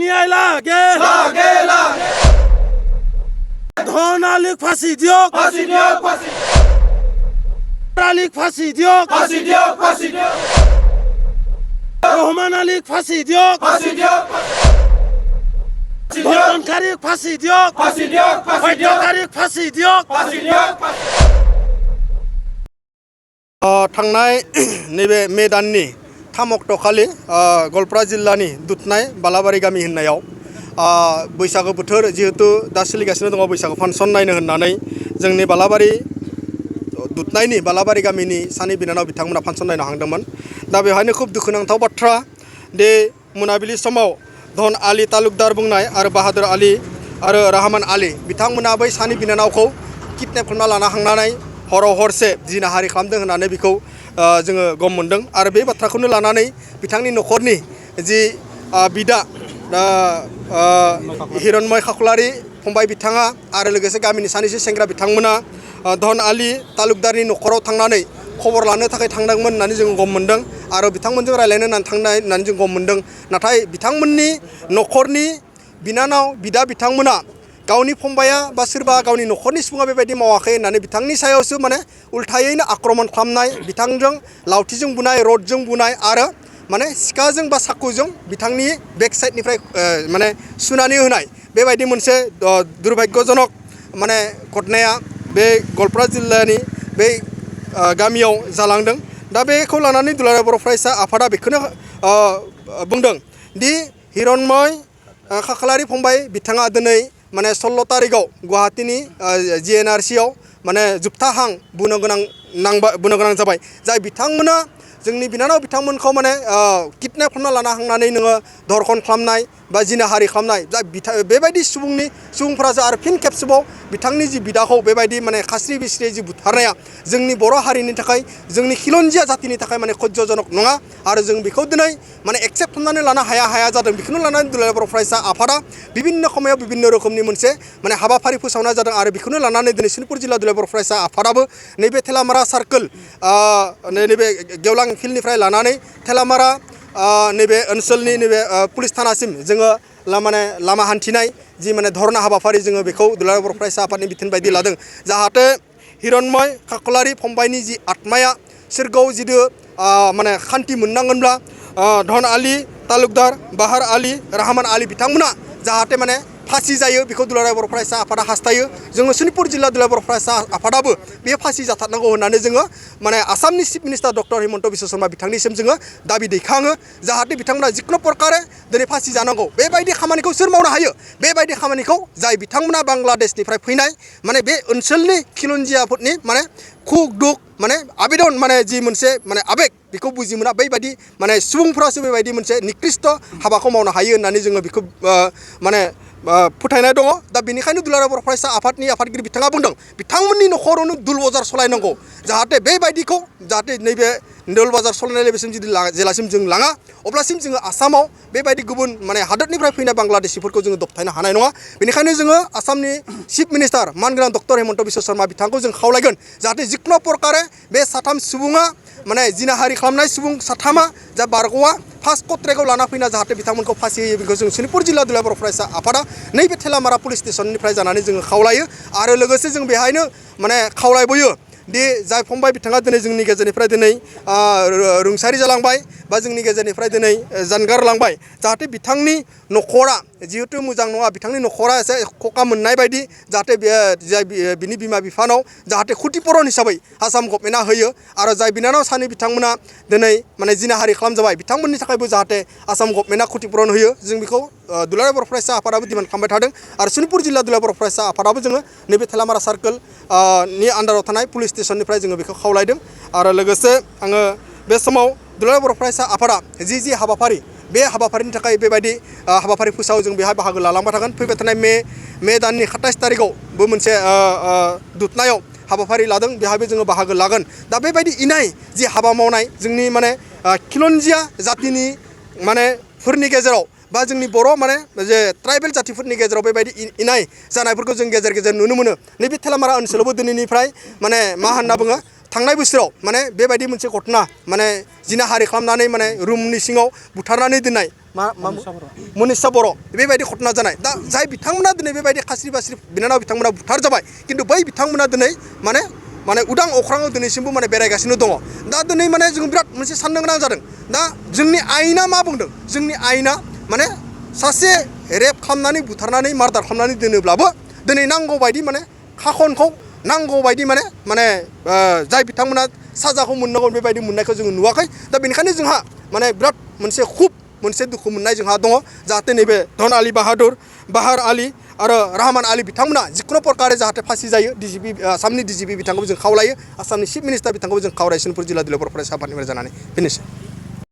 ন্যায় লাগে ধনালিক ফাঁসি দিয়ক আলিক ফাঁসি দিয়ক রহমান আলিক ফাঁসি দিয়ক ধর্ষণকারীক ফাঁসি দিয়ক হত্যাকারীক ফাঁসি দিয়ক थांनाय नैबे मे दाननि 3 अक्ट'खालि गवालपारा जिल्लानि दुधनाय बालाबारि गामि होननायाव बैसागो बोथोर जिहेतु दा सोलिगासिनो दङ बैसागो फांसन नायनो होननानै जोंनि बालाबारि दुधनायनि बालाबारि गामिनि सानै बिनानाव बिथांमोना फांसन नायनो हांदोंमोन दा बेवहायनो खुब दुखुनांथाव बाथ्रा दे मोनाबिलि समाव धन आली तालुकदार बुंनाय आरो बाहादुर आली आरो रहमान आली बिथांमोना बै सानै बिनानावखौ किडनेप खालामना लाना हांनानै हराव हरसे जिनाहारि खालामदों होननानै बेखौ जोङो गम मोनदों आरो बे बाथ्राखौनो लानानै बिथांनि न'खरनि जि बिदा हिरण्मय खाख्लारि फंबाय बिथाङा आरो लोगोसे गामिनि सानैसो सेंग्रा बिथांमोना धन आली तालुकदारनि न'खराव थांनानै खबर लानो थाखाय थांदोंमोन होननानै जों गम मोनदों आरो बिथांमोनजों रायलायनो होननानै थांनाय होननानै जों गम मोनदों नाथाय बिथांमोननि न'खरनि बिनानाव बिदा बिथांमोना गावनि फंबाया बा सोरबा गावनि न'खरनि सुबुङा बेबायदि मावाखै होननानै बिथांनि सायावसो माने उल्थायैनो आक्रमण खालामनाय बिथांजों लावथिजों बुनाय रडजों बुनाय आरो माने सिखाजों बा साकुजों बिथांनि बेक साइडनिफ्राय माने सुनानै होनाय बेबायदि मोनसे दुर्भाग्यजनक माने घटनाया बे गवालपारा जिल्लानि बे गामियाव जालांदों दा बेखौ लानानै दुलाराय बर' फरायसा आफादा बेखौनो बुंदों दि हिरण्मय खाख्लारि फंबाय बिथाङा दिनै माने 16 तारिखआव गुवाहाटीनि GNRC आव माने जोबथा हां बुनो गोनां जाबाय जाय बिथांमोना जोंनि बिनानाव बिथांमोनखौ माने किडनेप खालामना लाना हांनानै नोङो धर्षण खालामनाय बा जिनाहारि खालामनाय जा बेबायदि सुबुंफोरासो आरो फिन खेबसेबाव बिथांनि जि बिदाखौ बेबायदि माने खास्रि बिस्रि जि बुथारनाया जोंनि बर' हारिनि थाखाय जोंनि खिलन्जिया जातिनि थाखाय माने खज्जजनक नङा आरो जों बेखौ दिनै माने एक्सेप्ट खालामनानै लानो हाया जादों बेखौनो लानानै दुलाराय बर' फरायसा आफादा बिभिन्न समायाव बिभिन्न रोखोमनि मोनसे माने हाबाफारि फोसावनाय जादों आरो बेखौनो लानानै दिनै सनितपुर जिल्ला दुलाराय बर' फरायसा आफादाबो नैबे थेलामारा सार्कोल नैबे गेवलां फिल्डनिफ्राय लानानै थेलामारा नैबे ओनसोलनि नैबे पुलिस थानासिम जोङो माने लामा हान्थिनाय जि माने धरना हाबाफारि जोङो बेखौ दुलाराय बर' फरायसा आफादनि बिथोन बायदि लादों जाहाथे हिरण्मय खाख्लारि फंबायनि जि आत्माया सोरगोआव जिदु माने खान्थि मोननांगोनब्ला धन आली तालुकदार बाहार आली रहमान आली बिथांमोना जाहाथे माने फासि जायो बेखौ दुलाराय बर' फरायसा आफादा हास्थायो जोङो सनितपुर जिल्ला दुलाराय बर' फरायसा आफादाबो बे फासि जाथारनांगौ होननानै जोङो माने आसामनि chief minister doctor Himanta Biswa Sarma बिथांनिसिम जोङो दाबि दैखाङो जाहाथे बिथांमोना जिखुनु प्रकारे दिनै फासि जानांगौ बेबायदि खामानिखौ सोर मावनो हायो बेबायदि खामानिखौ जाय बिथांमोना बांलादेशनिफ्राय फैनाय माने बे ओनसोलनि खिलन्जियाफोरनि माने खुग दुख माने आबेदन माने जि मोनसे माने आबेग बेखौ बुजि मोना बैबायदि माने सुबुंफोरासो बेबायदि मोनसे निकृष्ट हाबाखौ मावनो हायो होननानै जोङो बेखौ माने फोथायनाय दङ दा बेनिखायनो दुलाराय बर' फरायसा आफादनि आफादगिरि बिथाङा बुंदों बिथांमोननि न'खरावनो दुल बाजार सलायनांगौ जाहाथे बेबायदिखौ जाहाथे नैबे दुल बाजार सलायनाय लेभेलसिम जुदि जेलासिम जों लाङा अब्लासिम जोङो आसामाव बेबायदि गुबुन माने हादोरनिफ्राय फैनाय बांलादेशिफोरखौ जोङो दबथायनो हानाय नङा बेनिखायनो जोङो आसामनि चिफ मिनिस्टार मानगोनां डक्टर हिमन्त बिश्व शर्मा बिथांखौ जों खावलायगोन जाहाथे जिखुनु प्रकारे बे साथाम सुबुङा माने जिनाहारि खालामनाय सुबुं साथामा जा बारग'आ फार्स्ट कट्रेक्टआव लाना फैना जाहाथे बिथांमोनखौ फासि होयो बेखौ जों सनितपुर जिल्ला दुलाराय बर' फरायसा आफादा नैबे थेलामारा पुलिस स्टेशननिफ्राय जानानै जोङो खावलायो आरो लोगोसे जों बेहायनो माने खावलायबोयो दि जाय फंबाय बिथाङा दिनै जोंनि गेजेरनिफ्राय दिनै रुंसारि जालांबाय बा जोंनि गेजेरनिफ्राय दिनै जानगारलांबाय जाहाथे बिथांनि न'खरा जिहेतु मोजां नङा बिथांनि न'खरा एसे खका मोननाय बायदि जाहाथे बिनि बिमा बिफानाव जाहाथे खुथिपुरन हिसाबै आसाम गभर्नमेन्टआ होयो आरो जाय बिनानाव सानै बिथांमोना दिनै माने जिनाहारि खालामजाबाय बिथांमोननि थाखायबो जाहाथे आसाम गभर्नमेन्टआ खुथिपुरन होयो जों बेखौ दुलाराय बर' फरायसा आफादाबो डिमान्ड खालामबाय थादों आरो सनितपुर जिल्ला दुलाराय बर' फरायसा आफादाबो जोङो नैबे थेलामारा सार्कोल नि आन्डाराव थानाय पुलिस स्टेशननिफ्राय जोङो बेखौ खावलायदों आरो लोगोसे आङो बे समाव दुलाराय बर' फरायसा आफादा जि हाबाफारि बे हाबाफारिनि थाखाय बेबायदि हाबाफारि फोसाव जों बेहाय बाहागो लालांबाय थागोन फैबाय थानाय मे दाननि 27 तारिखआवबो मोनसे दुधनायाव हाबाफारि लादों बेहायबो जोङो बाहागो लागोन दा बेबायदि इनाय जि हाबा मावनाय जोंनि माने खिलन्जिया जातिनि माने फोरनि गेजेराव बा जोंनि बर' माने जे ट्राइबेल जातिफोरनि गेजेराव बेबायदि इनाय जानायफोरखौ जों गेजेर गेजेर नुनो मोनो नैबे थेलामारा ओनसोलावबो दिनैनिफ्राय माने मा होनना बुङो थांनाय बोसोराव माने बेबायदि मोनसे घटना माने जिनाहारि खालामनानै माने रुमनि सिङाव बुथारनानै दोननाय मनिसा बर' बेबायदि घटना जानाय दा जाय बिथांमोना दिनै बेबायदि खास्रि बास्रि बिनानाव बिथांमोना बुथार जाबाय खिन्थु बै बिथांमोना दिनै माने उदां अख्राङाव दिनैसिमबो माने बेरायगासिनो दङ दा दिनै माने जों बिराद मोनसे साननो गोनां जादों दा जोंनि आयेना मा बुंदों जोंनि आयेना माने सासे रेप खालामनानै बुथारनानै मार्डार खालामनानै दोनोब्लाबो दिनै नांगौ बायदि माने खाखनखौ नांगौ बायदि माने जाय बिथांमोना साजाखौ मोननांगौ बेबायदि मोननायखौ जोङो नुवाखै दा बेनिखायनो जोंहा माने बिराद मोनसे दुखु मोननाय जोंहा दङ जाहाथे नैबे धन आली बाहार आली आरो रहमान आली बिथांमोना जिखुनु प्रकारे जाहाथे फासि जायो आसामनि DGP बिथांखौबो जों खावलायो आसामनि चिफ मिनिस्टार बिथांखौबो जों खावलायो सनितपुर जिल्ला दिलीपर फरायसा आफादनिफ्राय जानानै बेनोसै